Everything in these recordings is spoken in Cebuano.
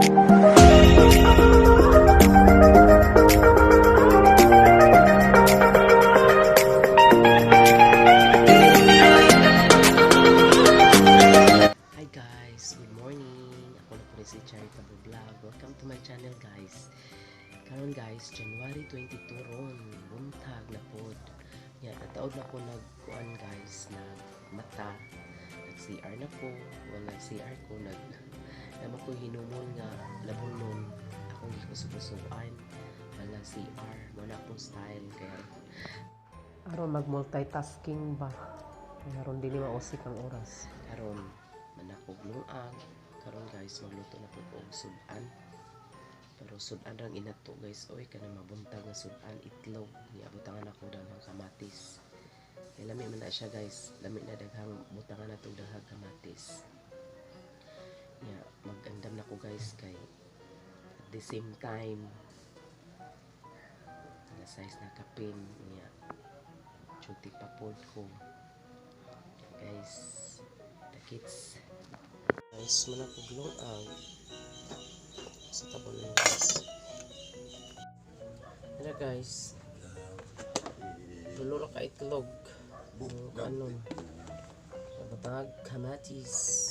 Hi guys, good morning. Ako na po rin si Charitable Vlog. Welcome to my channel, guys. Karon guys, January 22 ron, buntag na pod. Ya, nataod na ko nagkuan guys, nag mata. Nag CR na ko, wala CR ko nag naman ko hinumon nga labunon akong gikusubusuan. Wala CR, wala akong style kaya Aron mag multitasking ba? Kaya aron dili mausik ang oras. Karon manakog lungag. Karon guys, magluto na po ko og sudan, pero sudan rang inato guys, oy, kanang mabuntag nga sudan, itlog niya, butangan ako daghang kamatis kay lami man na siya guys, lami na daghang butangan na tong daghang kamatis niya. Magandam na ko guys kay at the same time na size na kapin niya, duty pa pod ko guys, the kids guys, muna ko lungag sa tabon guys. Ano guys, dulo ra ka itlog, kanon butang kamatis.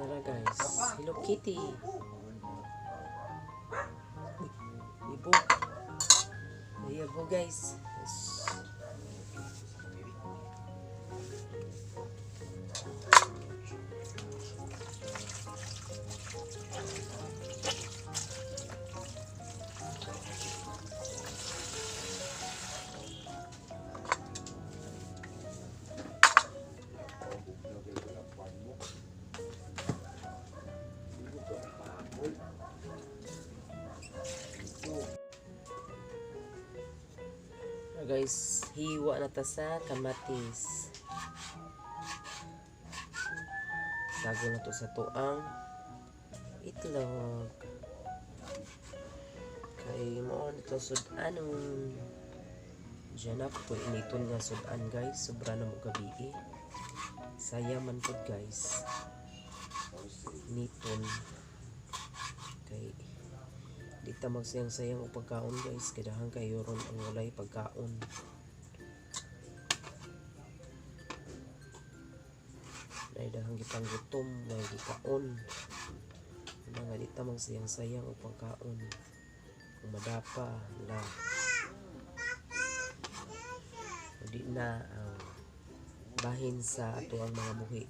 Nara guys, Hello Kitty. Uy, ibo. Ibo guys. Yes. Ah, guys, hiwa na ta sa kamatis. Sago na to sa tuang itlog. Kay mo na to sud-anon. Diyan ako po initon nga sudan guys. Sobra na mo gabi eh. Saya man pod guys. Niton. Kay di ta magsayang-sayang og pagkaon guys, kay daghan kayo ron ang walay pagkaon. Dahil daghang gipanggutom, may gikaon. Mga di ta magsayang-sayang og pagkaon. Kung madapa, la. Di na ang bahin sa ato ang mga buhi.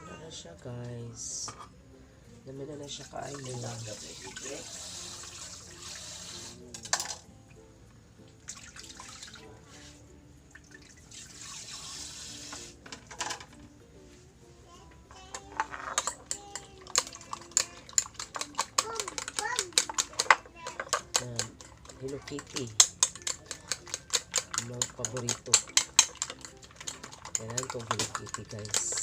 Ano na siya guys. Dami na na siya kaayo. Na Hello Kitty. Mga paborito. Kailangan kong Hello Kitty guys.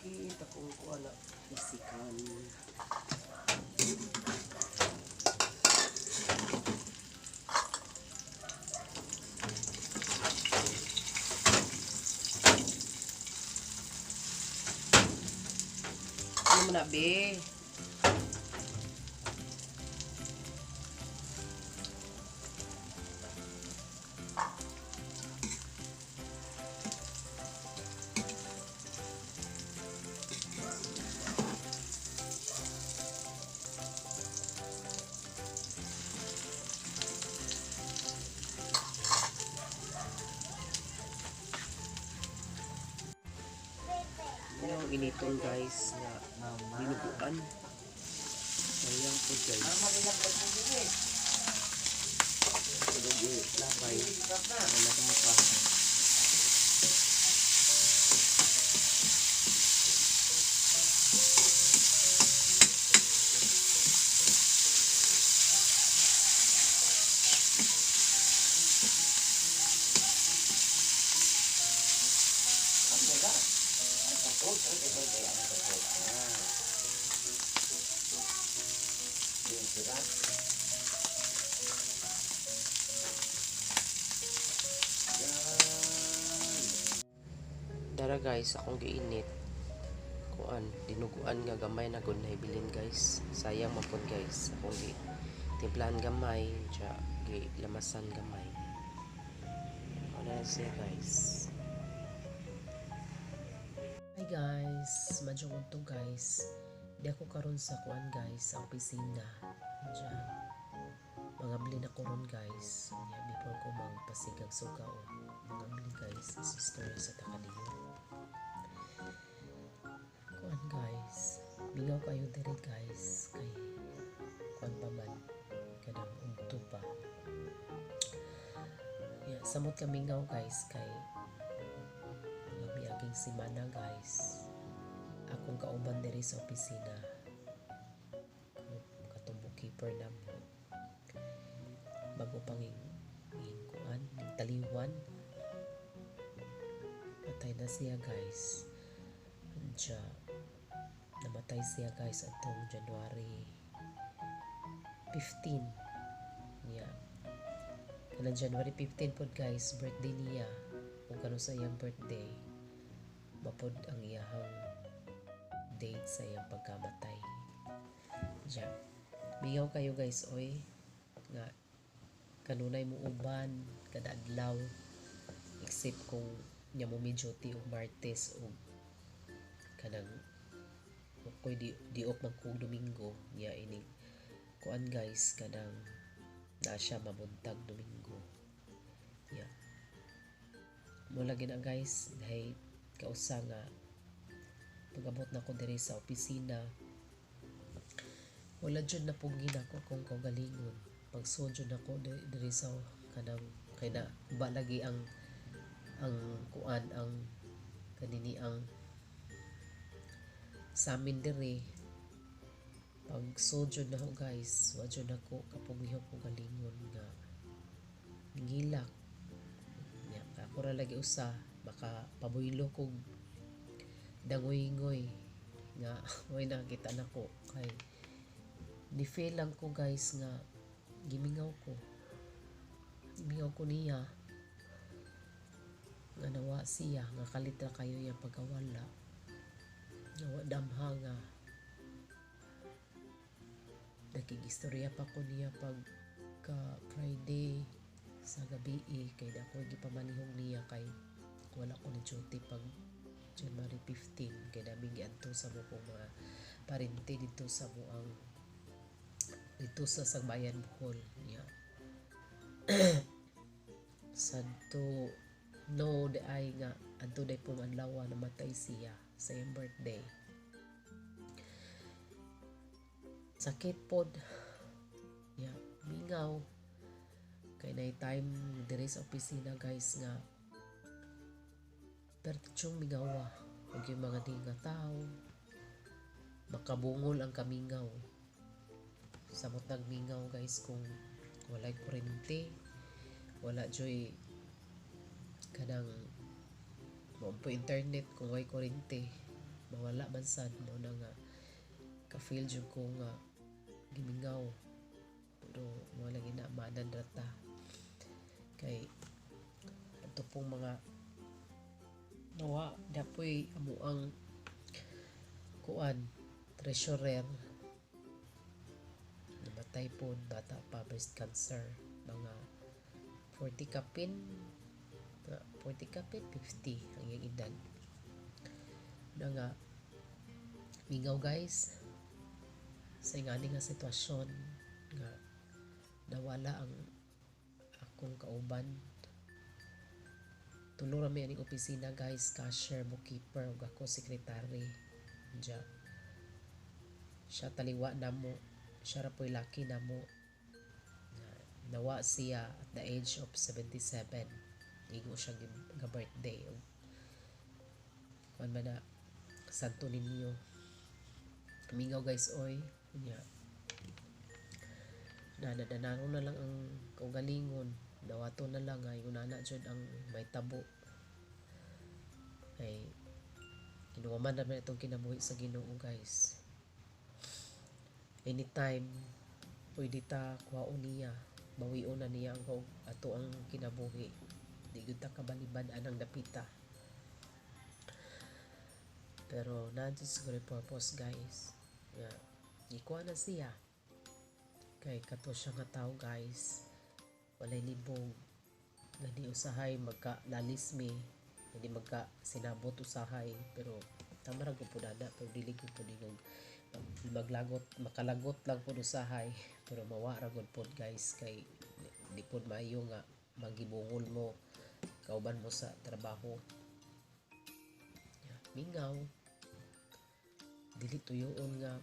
Kita kong kuha na isikan. Ano mo na, be? Yan ang initon guys nga dinuguan. Sayang po guys. Tulog labay. Para madapa. Dara guys, akong giinit. Kuan, dinuguan nga gamay na gud nahibilin guys. Sayang man pud guys. Akong gi timplahan gamay, tsa gi lamasan gamay. Ano na siya guys. Hi guys, medyo to guys. Di ako karon sa kuan guys, sa opisina. Diyan. Mangablin ako ron guys. Nya before ko magpasigag suga o mangablin guys, istorya sa takadiyo. Kuan guys, mingaw kayo diri guys kay kuan pa man kanang udto pa. Yeah, samot ka mingaw guys kay mga miaging semana guys. Akong kauban diri sa opisina. Katong bookkeeper na mo. Bago pang ing kuan, ing taliwan. Patay na siya guys. Andiya, namatay siya guys atong January 15. Niya. Kanang January 15 pod guys, birthday niya. Kung kano sa iyang birthday, mapod ang iyahang date sa iyang pagkamatay. Diya. Mingaw kayo guys, oy. Nga, kanunay mo uban, kada adlaw. Except kung nya mo may duty og Martes o kanang koy di di off man kog Domingo niya ining kuan guys kanang naa siya mabuntag Domingo. Yeah. Mo lagi na guys kay kausa nga pag-abot na ko diri sa opisina, wala jud na pugin ako kung kaugalingon. Pagsuod jud nako diri sa kanang kay na ba lagi ang kuan ang kanini ang sa amin diri. Pag jud na ko guys, wa jud nako kapugihok ko galingon nga ngilak. Nya ako ra lagi usa. Makapabuylo kog dangoy-ngoy nga way nakakita nako kay ni feel lang ko, guys, nga gimingaw ko, gimingaw ko niya nga nawa siya, nga kalit ra kayo iyang pagkawala, nga wa damha nga nakigistorya pa ko niya pag ka Friday sa gabi kay na ako gipamanihog niya kay wala ko ni duty pag January 15 kay naming giadto sa mo kong mga parente dito sa mo ang dito sa Sagbayan, Bohol niya. Sadto no di ay nga adto day pong adlaw namatay siya sa iyang birthday. Sakit pod ya, mingaw kay nay time diri sa opisina, guys, nga pertsyong mingawa ug yung mga di nga tao makabungol ang kamingaw. Samot nagmingaw, guys, kung walay kurente, wala joy kanang mo po internet. Kung way kurente, mawala man sad mo na nga ka-feel jud ko nga gimingaw, pero wala gina maanan rata kay ato pong mga nawa dapoy amo ang kuan treasurer, namatay po bata pa, breast cancer, mga 40 kapin, 40 kapin, 50 ang iyang edad na nga mingaw, guys, sa ingani nga sitwasyon nga nawala ang akong kauban. Tulo ra mi aning opisina, guys: cashier, bookkeeper ug ako secretary. Diya siya taliwa namo, siya ra po'y laki namo. Nawa siya at the age of 77. Igo siya ga birthday ug kuan ba na Santo Niño. Mingaw, guys, oy. Nya na nadanaro na lang ang kaugalingon, dawato na lang nga ingon ana jud ang may tabo ay kinuwaman naman itong kinabuhi sa Ginoo, guys. Anytime pwede ta kuhaon niya, bawion na niya ang ato ang kinabuhi. Di gyud ta kabalibad anang dapita, pero naa siguro purpose, guys, nga gikuha na siya kay kato siya nga tao, guys, walay libog. Gani usahay magka lalis mi, hindi magka sinabot usahay, pero tama ra gud pud ana, pero dili gud pud ingong maglagot, makalagot lang pud usahay, pero mawa ra gud pod, guys, kay di pod maayo nga magibungol mo kauban mo sa trabaho. Yeah, mingaw, dili tuyoon nga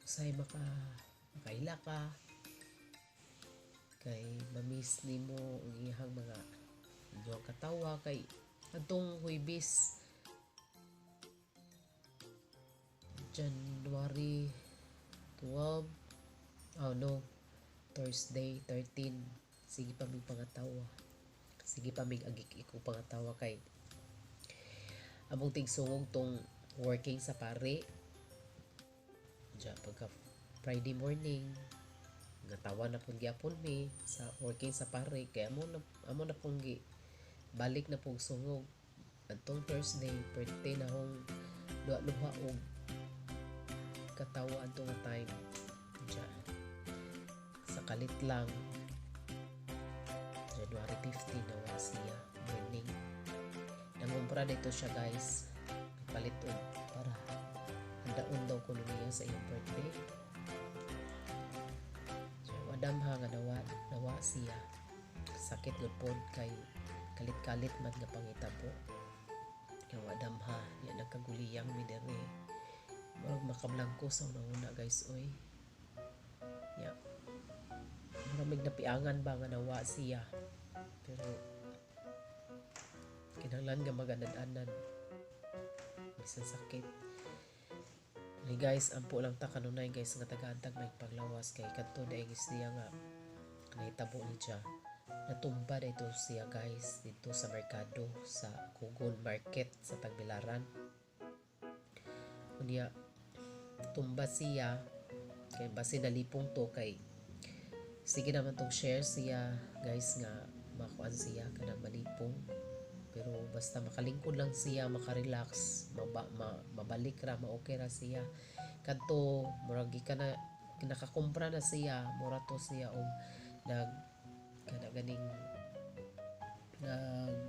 usahay makaila ka kay mamiss nimo ang iyang mga inyong katawa kay adtong Huwebes, January 12, oh no, Thursday 13, sige pa mig pangatawa, sige pa mig agik iko pangatawa kay among tigsungog tong working sa pare. Diya pagka Friday morning, natawa na pud gyapon mi sa working sa pare kay amo na pong gi balik na pong sungog adtong Thursday. Birthday na hong luha-luha og katawa adto nga time. Diya sa kalit lang, January 15, nawa siya morning. Nangumpra dito siya, guys, nagpalit og para handaon daw kuno niya sa iyang birthday. So adamha nga nawa siya. Sakit gud pod kay kalit-kalit man nga pangitabo yung adamha ya. Nagkaguliyang mi diri, murag makablangko sa una-una, guys, oy. Ya murag mig napiangan ba nga nawa siya, pero kinahanglan nga maganad-anad bisan sakit. Ni guys, ampo lang ta kanunay, guys, nga tagaan tag may paglawas kay kadto daigis niya nga nahitabo ni siya. Natumba na ito siya, guys, dito sa merkado sa Kugon Market sa Tagbilaran. Unya tumba siya kay base nalipong to, kay sige naman tong share siya, guys, nga makuan siya kanang malipong, pero basta makalingkod lang siya, makarelax, mabalik ra, ma-okay ra siya. Kadto murag gikan na nakakumpra na siya, mura to siya og nag kana ganing nag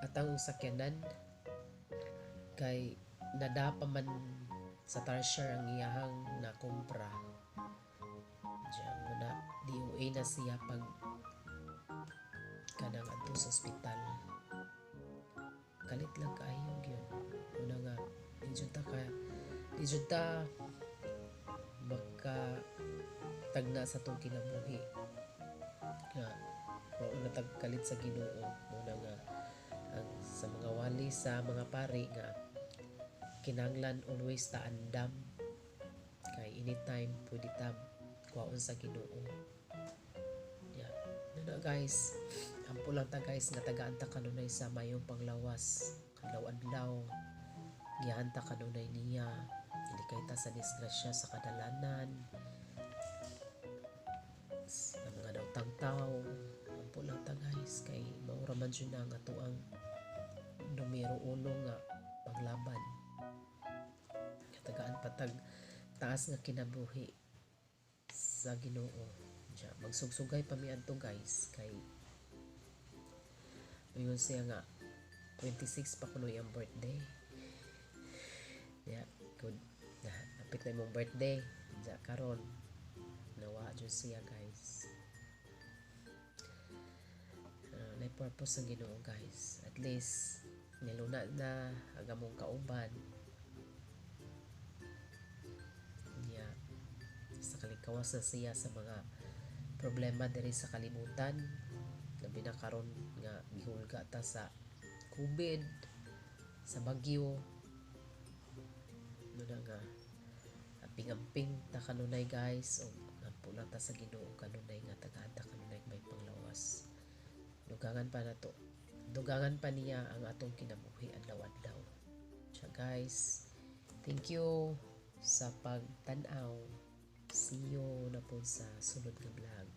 atang sakyanan kay nadapa man sa tarsier ang iyahang nakumpra. Diyan mo na DOA na siya pag kanang adto sa ospital. Kalit lang kaayo gyud. Una nga di jud ta maka tagna sa atong kinabuhi nga mao na tagkalit sa Ginoo. Muna nga ang sa mga wali sa mga pari nga kinahanglan always ta andam kay anytime pwede ta kuhaon sa Ginoo. Yeah. Na guys, ampo lang ta, guys, nga tagaan ta kanunay sa mayong panglawas adlaw-adlaw. Giyahan ta kanunay niya, ilikay ta sa disgrasya sa kadalanan, sa mga nautang tao. Ampo lang ta, guys, kay maura man jud na ang atoang numero uno nga panglaban. Tagaan patag taas nga kinabuhi sa Ginoo. Diya, magsugsugay pa mi adto, guys, kay ingon siya nga 26 pa kuno iyang birthday. Yeah, good. Na, napit na imong birthday. Diya karon nawa jud siya, guys. Na purpose ang Ginoo, guys. At least niluna na ang among kauban. Yeah. Sa kalikawas na siya sa mga problema diri sa kalibutan, labi na karon nga gihulga ta sa COVID, sa bagyo. Na nga amping-amping ta kanunay, guys, og ampo lang ta sa Ginoo kanunay nga tagaan ta kanunay may panglawas. Dugangan pa nato, dugangan pa niya ang atong kinabuhi adlaw-adlaw siya, guys. Thank you sa pagtan-aw. See you na po sa sunod nga vlog.